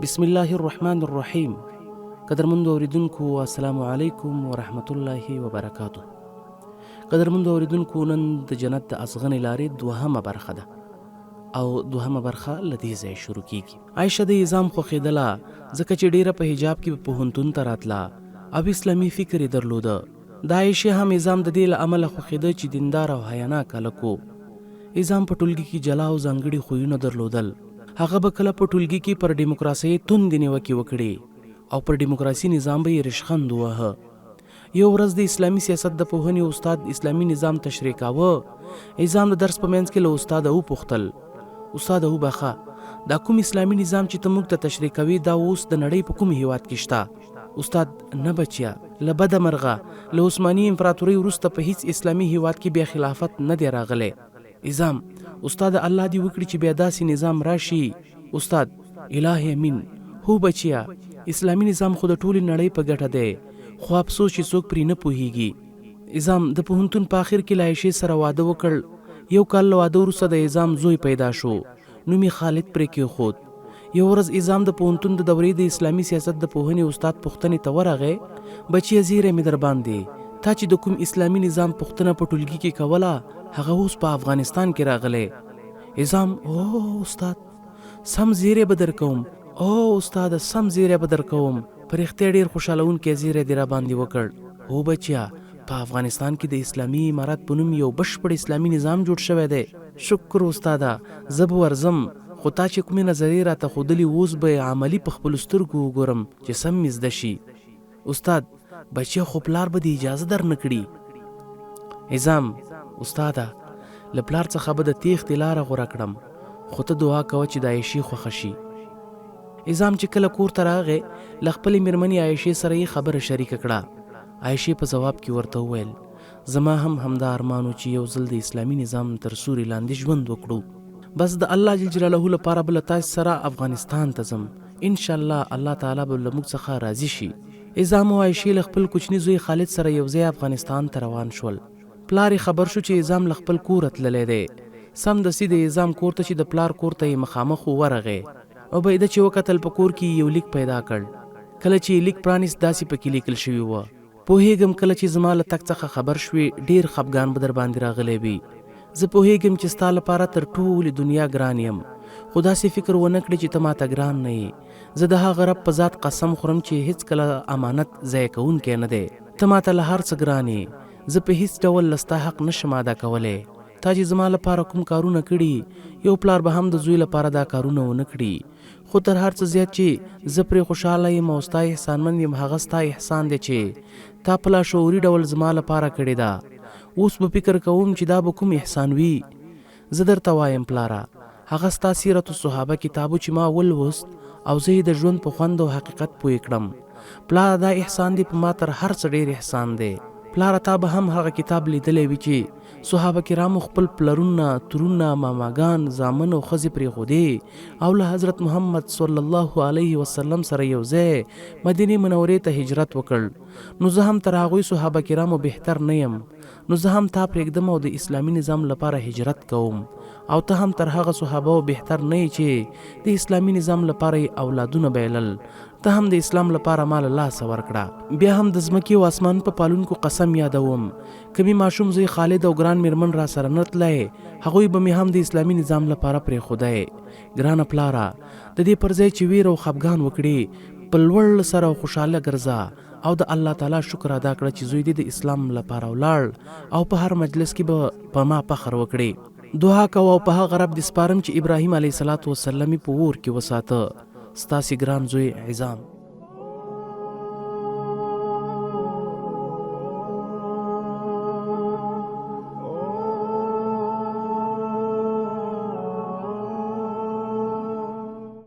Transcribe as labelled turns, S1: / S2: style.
S1: بسم الله الرحمن الرحیم. قدرمندو اوریدونکو، السلام علیکم ورحمت الله وبرکاته. قدرمندو اوریدونکو، نن د جنت د ازغنې لارې دوهمه برخه ده او دوهمه برخه له دې ځایه شروع کیږي. عایشه د عظام خوښېدله، ځکه چې ډیره په حجاب کې به پوهنتون ته راتله او اسلامي فکر یې درلوده. د عایشې هم عظام د دې له امله خوښېده چې دیندار او حیاناک هلک و. عظام په ټولګي کې جلا او ځانګړي خویونه درلودل. هغه به کله په ټولګي کې پر ډیموکراسۍ توندې نیوکې وکړې او پر ډیموکراسي نظام به یې رشخند وواهه. یوه ورځ د اسلامي سیاست د پوهنې استاد اسلامي نظام تشریح کاوه. عظام د درس په منځ کې له استاده وپوښتل، استاده وبخښه، دا کوم اسلامي نظام چې ته موږ ته تشریح کوې دا اوس د نړۍ په کوم هیواد کې شته؟ استاد، نه بچیه، له بده مرغه له عثماني امپراتورۍ وروسته په هیڅ اسلامي هیواد کې بیا خلافت نه دی راغلی. عظام، استاده الله دې وکړي چې بیا داسې نظام راشي. استاد، الهی امین. هو بچیه، اسلامي نظام خو د ټولې نړۍ په ګټه دی، خو افسوس چې څوک پرې نه پوهیږي. عظام د پوهنتون په اخر کې له عایشې سره واده وکړ. یو کال له واده وروسته د عظام زوی پیدا شو، نوم یې خالد پرې کېښود. یوه ورځ عظام د پوهنتون د دورې د اسلامي سیاست د پوهنې استاد پوښتنې ته ورغی، بچیه زیری مې درباندې، تا چې د کوم اسلامي نظام پوښتنه په ټولګي کې کوله هغه اوس په افغانستان کې راغلی. عظام، اوه استاد سم زیری به درکوم، اوه استاده سم زیری به درکوم، په رښتیا ډېر خوشحالوونکی زیری دې راباندې وکړ. هو بچیه، په افغانستان کې د اسلامي امارت په نوم یو بشپړ اسلامي نظام جوړ شوی دی. شکر استاده، زه به ورځم، خو تا چې کومې نظریې راته ښودلي اوس به یې عملي په خپلو سترګو وګورم چې سم مې زده شي. استاد، بچیه خو پلار به دې اجازه در نه کړي. عظام، استاده له پلار څخه به د تېښتې لاره غوره کړم، خو ته دعا کوه چې د عایشې خوښه شي. عظام چې کله کور ته راغی، له خپلې مېرمنې عایشې سره یې خبره شریکه کړه. عایشې په ځواب کې ورته وویل، زما هم همدا ارمان و چې یو ځل د اسلامي نظام تر سوري لاندې ژوند وکړو. بس د الله جل جلاله لپاره به له تاسې سره افغانستان ته ځم، ان شاء الله الله تعالی به له موږ څخه راضي شي. عظام او عایشې له خپل کوچني زوی خالد سره یو ځای افغانستان ته روان شول. پلار یې خبر شو چې عظام له خپل کوره تللی دی. سمدستي د عظام کور ته چې د پلار کور ته یې مخامخ و، ورغی. عبیده چې وکتل په کور کې یې یو لیک پیدا کړ. کله چې یې لیک پرانیست داسې پکې لیکل شوي و. پوهېږم کله چې زما له تګ څخه خبر شوې ډېر خپګان به درباندې راغلی وي. زه پوهېږم چې ستا لپاره تر ټولې دنیا ګران یم، خو داسې فکر ونه کړې چې ته ماته ګران نه یې. زه د هغه رب په ذات قسم خورم چې هېڅکله امانت ضایع کوونکی نه دی. ته ماته له هر څه ګران یې. زه په هېڅ ډول له ستا حق نه شم ادا کولی. تا چې زما لپاره کوم کارونه کړي، یو پلار به هم د زوی لپاره دا کارونه ونه کړي. خو تر هر څه زیات چې زه پرې خوشحاله یم او ستا احسانمند یم هغه ستا احسان دی چې تا په لاشعوري ډول زما لپاره کړې ده. اوس به فکر کوم چې دا به کوم احسان وي. زه درته وایم پلاره، هغه ستا سیرت الصحابه کتاب و چې ما ولوست او زه یې د ژوند په خوند او حقیقت پوه کړم. پلاره دا احسان دې په ما تر هر څه ډېر احسان دی. پلاره تا به هم هغه کتاب لیدلی وي چې صحابه کرامو خپل پلرونه، ترونه، ماماګان، زامن او ښځې پرېښودې او له حضرت محمد صلی الله علیه وسلم سره یو ځای مدینې منورې ته هجرت وکړ، نو زه هم تر هغوی صحابه کرامو بهتر نه یم، نو زه هم تا پرېږدم او د اسلامي نظام لپاره هجرت کوم او ته هم تر هغه صحابه و بهتر نه یې چې د اسلامي نظام لپاره یې اولادونه بایلل، ته هم د اسلام لپاره ما له لاسه ورکړه. بیا هم د ځمکې او اسمان په پالونکو قسم یادوم، که مې ماشوم زوی خالد او ګران مېرمن راسره نه تلای، هغوی به مې هم د اسلامي نظام لپاره پرېښودای. ګرانه پلاره! د دې پر ځای چې وېره او خپګان وکړې، په لوړ سر او خوشحاله ګرځه او د الله تعالی شکر ادا کړه چې زوی دې د اسلام لپاره ولاړ او په هر مجلس کې به په ما فخر وکړې. دعا کوه او په هغه رب دې سپارم چې ابراهیم علیه السلام یې په اور کې وساته. ستاسې ګران زوی عظام.